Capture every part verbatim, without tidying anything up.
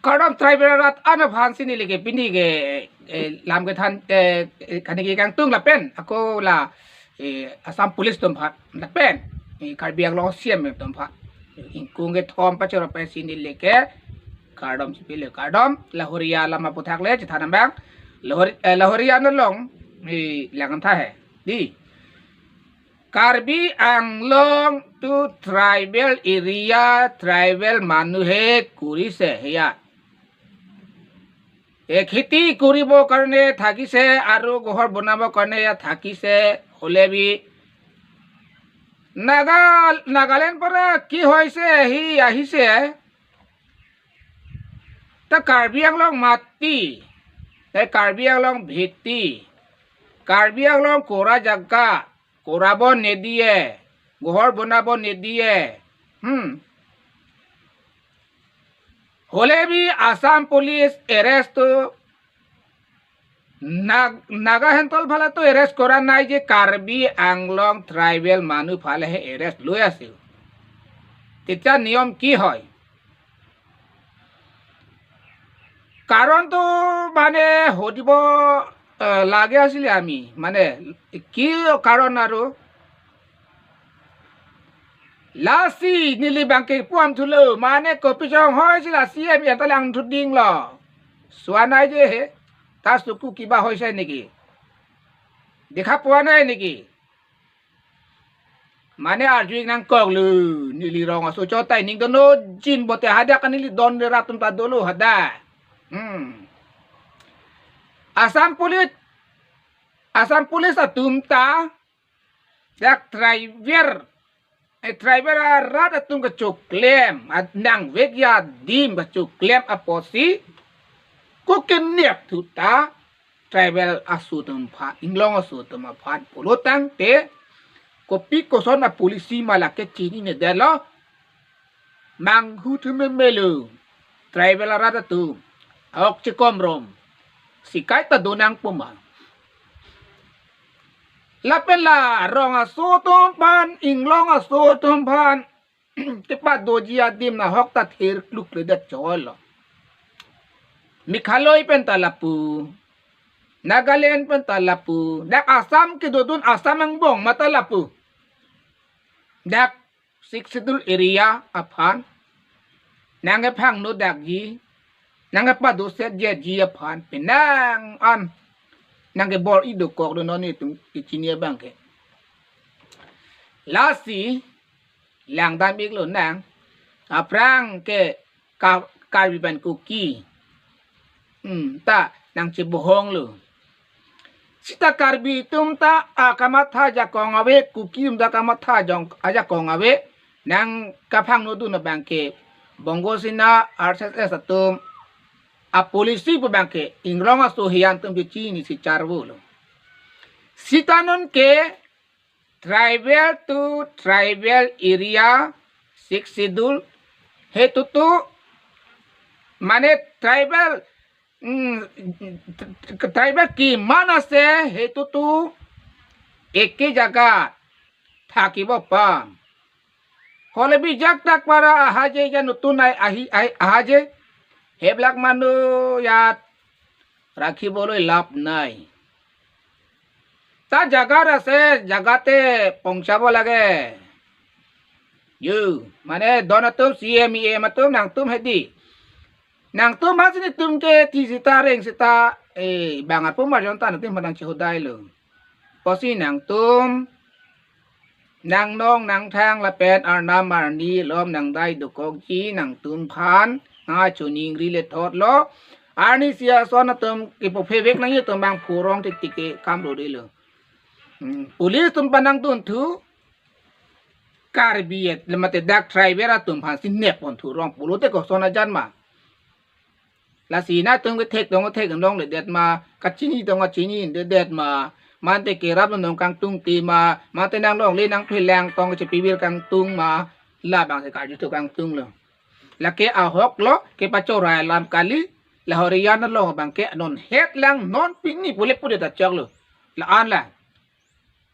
Kardom tribal arat an aphan si neli ke pini ke, eh, lam kethan, eh, eh, kani ke kangtung lapen ako la, eh, Assam Police atum aphan lapen, eh, Karbi Anglong C M atum aphan ingkung kethom pachoro pen si neli ke kardom si pilo, kardom. Lahoriya alam aputhak le chethan abang. Lahori, eh, Lahoriya along, eh, lang tha he. Di. Karbi Anglong tu tribal area, tribal manu he kuri se he ya. এ, খেতি কৰিব কাৰণে থাকিছে আৰু ঘৰ বনাব কাৰণে ইয়াত থাকিছে। হ'লে বি নাগা, নাগালেণ্ড পৰা কি হৈছে, সি আহিছে। তা কাৰ্বি আংলং মাটি, এই কাৰ্বি আংলং ভেটি, কাৰ্বি আংলং কৰা জাগা, কৰাব নিদিয়ে, ঘৰ বনাব নিদিয়ে। হুম। হ'লে বি আছাম পুলিচ এৰেষ্ট তো নাগ-, নাগা হেণ্টল ফালে তো এৰেষ্ট কৰা নাই, যে কাৰ্বি আংলং ট্ৰাইবেল মানুহ ফালেহে এৰেষ্ট লৈ আছে। তেতিয়া নিয়ম কি হয়? কাৰণটো মানে সুধিব, আহ, লাগে আছিলে আমি, মানে কি কাৰণ আৰু? Lasi neli bangke puan thulo, mane kopi chong hoi si lasi ami anta lang thuding lo. Suanai je he, tas tuku kiba hoi sai niki. Dekha puan ai niki. Mane arju nangkok lo, neli rong aso chotai ning dono jin bote hadak kan neli don de ratum ta dolo hadak. Hmm. Assam Police, Assam Police atum ta dak tribal, eh, tribal arat atum kachoklem, at nangvek adim kachoklem apotsi, ko kenek thuta tribal aso atum aphan, inglong aso atum aphan pulo tangte, kopi koson a policy ma lake chinine detlo, manghu thu memelo, tribal arat atum, ahok chikom rom, sikai ta donang puma. Lapen la rong aso atum aphan, inglong aso atum aphan, kepadoji adim nahok ta thir kluk le det cholo. Meghalaya pen ta lapu, Nagaland pen ta lapu, dak Assam kedodun Assam angbong ma ta lapu. Dak Sixth Schedule area aphan nangkephangno dakji, nangkepado setji aphan penang an nangkebor-i dokok do non itum kechini abangke. Lasi langdam iklo nang, aphrang ke Ka-, Karbi pen Kuki. Hmm, ta nangchebohong lo. Sita Karbi atum ta akamatha ajakong ave, Kuki atum ta akamatha ajong, ajakong ave, nangkephangno dun abangke Bongo Sena, R S S atum a policy pu abangke inglong aso hiyan atum kechini si charvo lo. Sita non ke tribal to tribal area, Sixth Schedule, hetu tu, mane tribal, mm, tribal kiman ase, hetu tu eke jaga thakibo pam. Hole bijak tak para ahaje ya nutun ai ahi, ai ahaje, heblak manu ya rakhi boloi lap nai. Ta jaga ase, jaga te pongchabo lage. Yo, mane don atum, C M, E M atum, nangtum hedi. Nangtum ha sini tum ke ti sita reng sita, eh, bang atum marjon ta nangtum madang chihodai lo. Pusi nangtum, nangnong nangthang lapen arnam arni lom nangdai dokokji nangtum aphan, nangkachiningrilo thotlo. Arnisi ason atum kepo phevek nangji atum bang phurong tik tik ke kam ro dilo. Hmm, police atum aphan nangdunthu, Karbi et, lemate dak tribal atum aphan si nepon thu rong pulote koson ajan ma. Lasi nangtum kethek tong kethek longle det ma, kachini tong kachini de det ma, mante kerap nong kangtung ti ma, mante nanglongle nangphelang tong kachepibir kangtung ma, labang se karju thu kangtung lo. Lake ahok lo, kepachora alam kali, Lahoriya along abangke non het lang non pini pule pule ta chok lo. La-an la.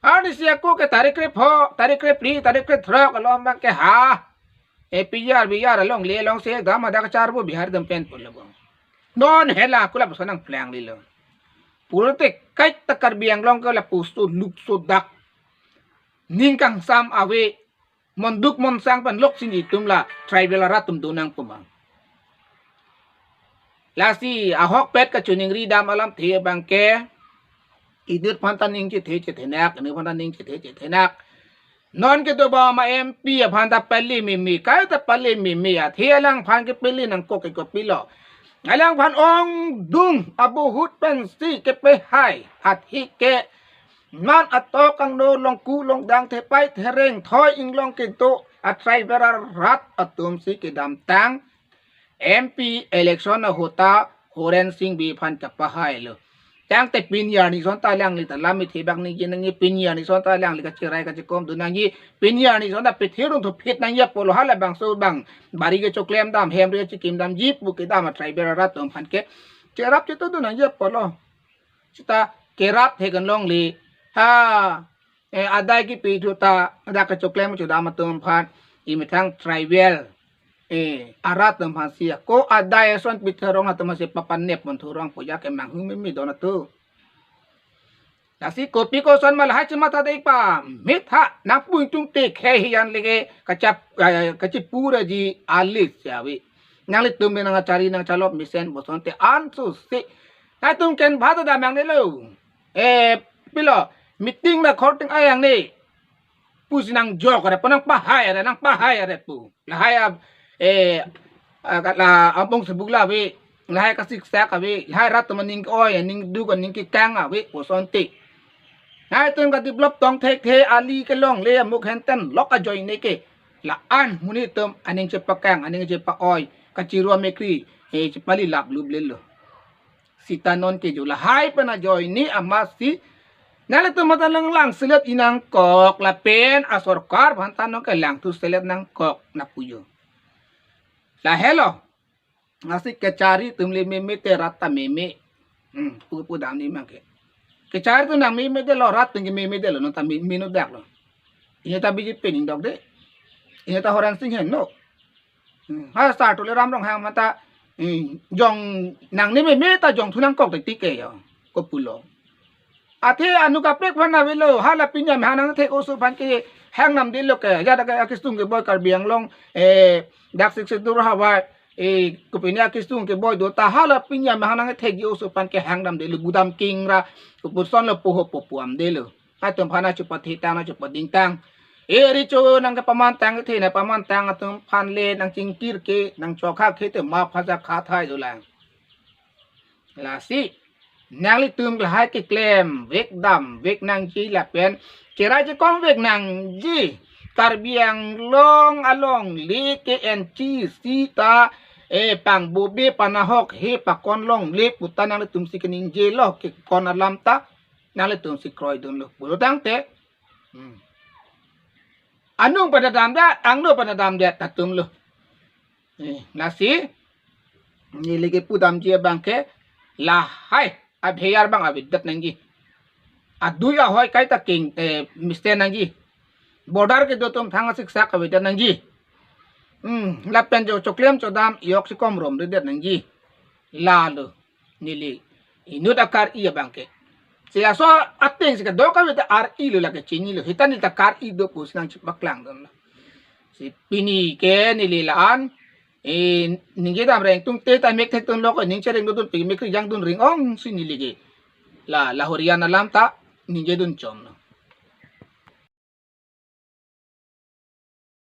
Arnisi ako ke tarik krepho, tarik krepri, tarik krethrok along abangke ha. E P G R, P G R alongle alongsi dam hadak kacharbo Bihari atum pen pulo bo. Non hela kulap so nangplanglelo. Pulote kaita Karbi Anglong ke lapuson lukso dak. Ning kangsam ave, monduk monsang pen lok sini atum la tribal arat atum donang puma. Lasi ahokpet kachiningri dam alamthe abangke, inut aphan ta ning chethe chethenak, inut aphan ta ning chethe chethenak. Non kedo ba ma M P aphan ta pali mimi, kaita pali mimi, athe alangphan ke pali nangkok ke kopilo. Alangphan ongdung abohut pensi kepehai, athe ke man atok angno longku longdang thepai thereng thoi inglong kedo a tribal arat atumsi kedamtang M P election ahut ta Horen Sing Bey aphan kapahailo. Tangte pini arni son ta alangli ta lam ithebak ningje nangji, pini arni son ta alangli kachirai kachikom dun nangji, pini arni son ta pithe rung thu phit nangji apotlo, halabangso bang bari kechoklem dam, hem ri chikim damji pu kedam a tribal arat atum aphan ke cherap chetu dun nangji apotlo. Seta kerap thekan longle. Ha, eh, adai kipi thu ta, dak kechoklem chodam atum aphan, imethang tribal, eh, arat atum aphansi ako adai ason pitherong atum aphansi papanep mon thurong puya ke manghu mimi don atum. Lasi kopi koson ma lahai chimatha dei pa, mitha nangpung tung te khe hiyan lege kachap, eh, kachipura ji alis ya ave. Nanglitum nangchari nangchalop mesen bosonte ansu si. Nangtum ken bhata damang nelo. Eh, pilo, meeting na khorting ayang ne. Pusi nangjok are pu, nangpahai are, nangpahai are pu. Lahai a, eh, a, la ampong sebuk la ave, lahai kasiksak ave, lahai rat atum aning ke-oi, aning duk, aning kekang ave, bosonte. Nangtum kadevelop tong thekthe, ali kelongle, amuk henten lok ajoine ke. La-an monit atum aning chepakang, aning chepa-oi, kachiru amekri, eh, chepali lap lup lelo. Seta non ke jo lahai pen ajoine amatsi nanglitum mata lang langselet inangkok lapen asorkar aphan ta non ke langthuselet nangkok na pujo. Lahelo. Lasi kachari atum le meme te rat ta meme. Hmm, pu pu dam ni mang ke. Kachari atum nang meme detlo, rat atum ke meme detlo, non ta me-, meno daklo. Ini ta B J P ning dok de. Ini ta Horen Sing henlo. Hmm, ha sar Tuliram Ronghang mata, hmm, jong nang ni meme ta jongthu nangkok te tike yo. Kopulo. Athe anu kaprek aphan avelo, hala pini amahang nangthek oso aphan ke hang nam detlo ke, ya dak akisung keboi Karbi Anglong, eh, dak Sixth Schedule havar, eh, kopine akisung keboi do ta hala pini amahang nangthekji oso aphan ke hang nam detlo, budam kingra, kopuson lo poho popo am detlo. Atum aphan achupathitang, achupadingtang. Eh, richo nangkepamantang, the nangpamantang atum aphan le nangchingkir ke, nangchokha ke te ma phaja khathai dolang. Lasi, nanglitum lahai keklem, vek dam, vek nangji lapen, cherai chekom vek nangji. Karbi Anglong alongle ke N C C ta, eh, pangbobe panahok he pakon longle pu ta nanglitumsi keningjelo, kekon alam ta nanglitumsi kroidunlo. Pulo tangte, hmm. Anung pada damdet, angno pada damdet atumlo. Eh, lasi, neli kepudamji abangke, lahai, abheyar abang avedet nangji. Adui ahoi kaita king, eh, misten nangji. Border kedo atum thang asiksak avedet nangji. Hmm, lapen jo choklem chodam, yok si komrom redet nangji. Lalo. Neli inut akar-i abangke. Si laso ateng si kadokave ta ar-ilo, lake chinilo. Seta neli ta kar-i do pusi nangchipaklang dunlo. Si pini ke neli la-an, eh, ningje dam reng tung te ta mek thek tunlo ko, ning chereng dodun pi mek ri jang dun ring ong si neli ke. La, la Horian alam ta ningje dun chomlo.